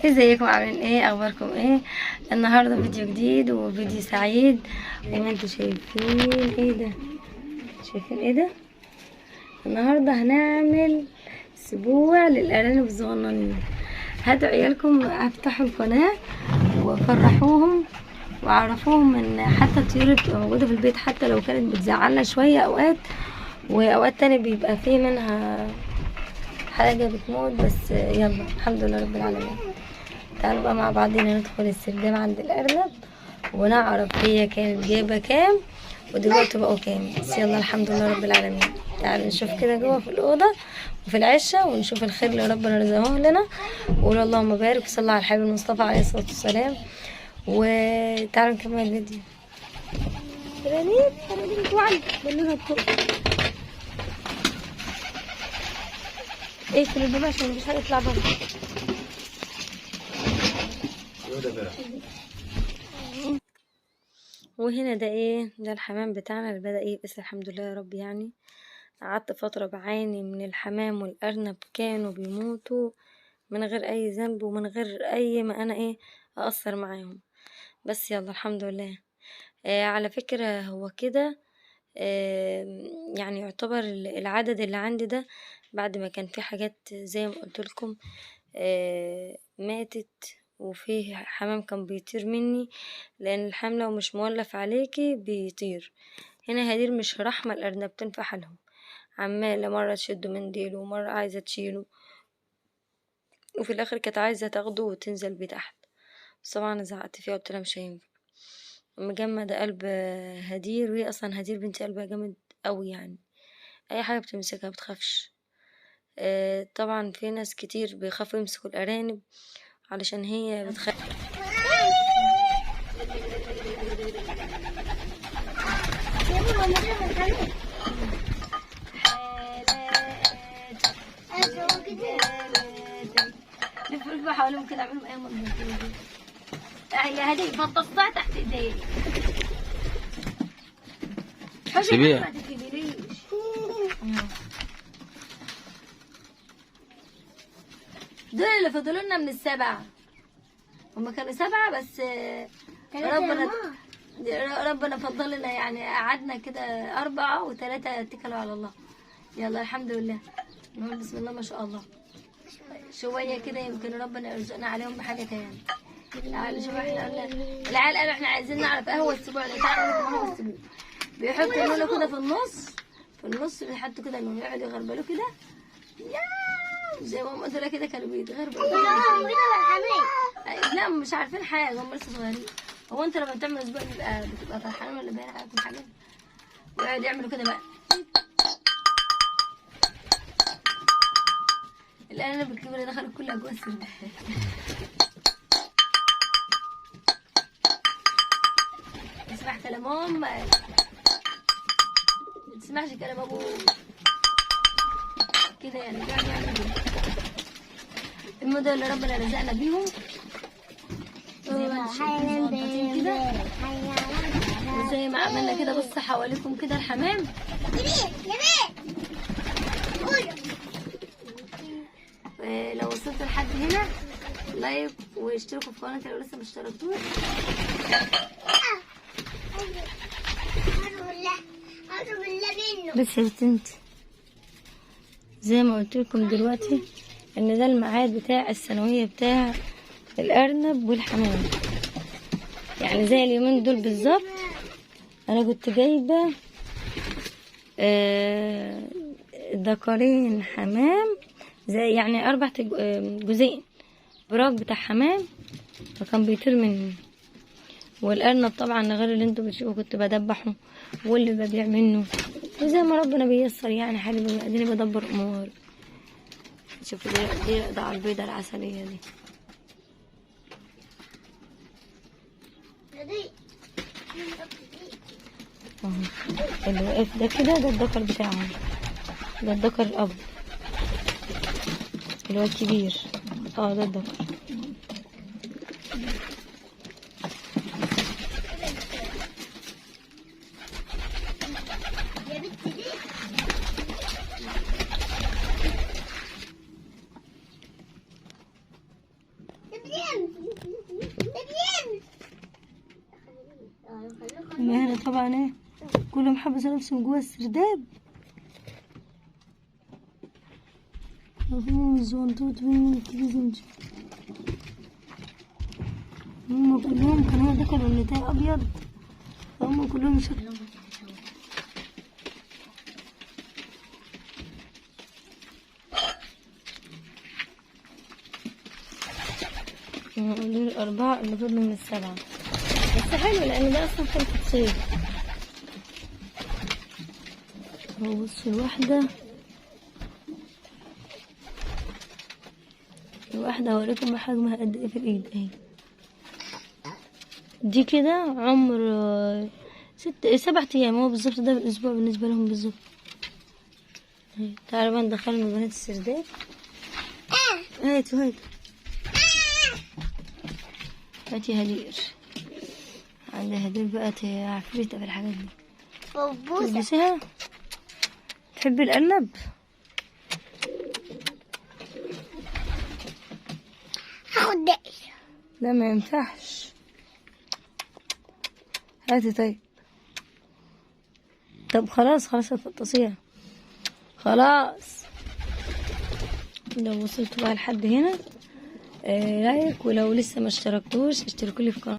ازيكم؟ عاملين ايه؟ اخباركم ايه؟ النهارده فيديو جديد وفيديو سعيد. زي ما انتم شايفين ايه ده، شايفين ايه ده؟ النهارده هنعمل اسبوع للارانب الصغننين. هاتوا عيالكم، افتحوا القناة وفرحوهم وعرفوهم ان حتى الطيور اللي بتبقى موجودة في البيت حتى لو كانت بتزعلنا شوية اوقات، واوقات تاني بيبقى فيه منها حاجة بتموت، بس يلا الحمد لله رب العالمين. تعالوا بقى مع بعضينا ندخل السرداب عند الارنب ونعرف هي كانت جايبه كام ودلوقتي بقوا كام. بس يلا الحمد لله رب العالمين. تعالوا نشوف كده جوه في الاوضة وفي العشه ونشوف الخير اللي ربنا رزقه لنا، وقولوا اللهم بارك وصلى على الحبيب المصطفى عليه الصلاة والسلام. وتعالوا نكمل الفيديو. رنيت جوعان بلونها بفوق. ايه في الباب عشان مفيش حاجة تطلع بره. وهنا ده ايه؟ ده الحمام بتاعنا اللي بدأ ايه، بس الحمد لله يا رب. يعني قعدت فترة بعاني من الحمام والأرنب، كانوا بيموتوا من غير اي ذنب ومن غير اي ما انا ايه اقصر معاهم، بس يلا الحمد لله. على فكرة هو كده يعني يعتبر العدد اللي عندي ده بعد ما كان في حاجات زي ما قلت لكم ماتت، وفيه حمام كان بيطير مني لان الحمام لو مش مولف عليكي بيطير. هنا هدير مش رحمة الارنبتين في حالهم، عمالة مرة تشده من ديله ومرة عايزة تشيله، وفي الاخر كانت عايزة تاخده وتنزل بيه تحت. بس طبعا انا زعقت فيها قلت لها مش هينفع. مجمد قلب هدير، وهي اصلا هدير بنتي قلبها جامد قوي، يعني اي حاجة بتمسكها بتخافش. طبعا في ناس كتير بيخافوا يمسكوا الارانب علشان هي بتخاف. لفوا لفوا حواليهم كده، اعملوا اي منظر. يا هدي فطستها تحت ايديك. سيبيها ما تكبريش. دول اللي فضلوا لنا من السبعة، هما كانوا سبعة بس ربنا فضل لنا، يعني قعدنا كده 4 و3 اتكلوا على الله. يلا الحمد لله، نقول بسم الله ما شاء الله. شوية كده يمكن ربنا يرزقنا عليهم بحاجة تاني. تعالوا شوفوا، احنا قلنا العيال قالوا احنا عايزين نعرف ايه هو السبوع ده. تعالوا اقول لكم هو السبوع. بيحطوا لونه كده في النص، في النص بيحطوا كده لونه، يقعدوا يغربلوه كده زي ما هم قلت كده، كانوا بيتغربلوا. لا مش عارفين حاجة، هم لسه صغيرين. هو انت لما بتعمل اسبوع بيبقى بتبقى فرحان ولا باين عليكم حاجة؟ ويقعدوا يعملوا كده بقى. الارانب الكبيرة دخلت كلها جوه السرداب. تسمع كلام امك، ما تسمعش كلام ابوك كده، يعني بيقعدوا يعملوا كده. المدة اللي ربنا رزقنا بيهم زي ما انتم شايفين صغنطين كده، وزي ما عملنا كده. بص حواليكم كده الحمام. لو وصلتوا لحد هنا لايك واشتركوا في قناتي لو لسه ما اشتركتوش. بس يا بنتي زي ما قلت لكم دلوقتي ان ده الميعاد بتاع الثانوية بتاع الارنب والحمام، يعني زي اليومين دول بالظبط. انا كنت جايبه ذكرين حمام، زي يعني 4 جزئين براك بتاع حمام، فكان بيطير مني. والارنب طبعا غير اللي انتوا بتشوفوا كنت بدبحه واللي ببيع منه، وزي ما ربنا بيسر يعني حالي اديني بدبر امور. شوفوا دي القطعة البيضة العسليه دي. اهو اللي واقف ده كده، ده الذكر بتاعهم، ده الذكر الاب اللي هو الكبير. ده الذكر. طبعا ايه كلهم حبسوا نفسهم جوه السرداب. فين الزغنطوط وين الكبير؟ هم كلهم كانوا دخلوا النتاج ابيض، هم كلهم شكلهم. دول الأربعة اللي فضلوا من السبعة، بس حلو لأن ده أصلا خلطة صيف. هو بصوا الواحدة الواحدة هوريكم حجمها قد ايه في الإيد اهي. دي كده عمر 6 7 أيام، هو بالظبط ده بالأسبوع بالنسبة لهم بالظبط. تعالوا بقى ندخلهم البنات السرداب. هاتوا هاتوا هاتي هدير، عندها هدير بقى عفريتة في الحاجات دي. تلبسيها؟ تحبي الأرنب؟ هاخد دقي. لا ما ينفعش. هاتي طيب. طب خلاص خلاص هتفطسيها خلاص. لو وصلتوا بقى لحد هنا لايك، ولو لسه ما اشتركتوش اشتركوا لي في قناة.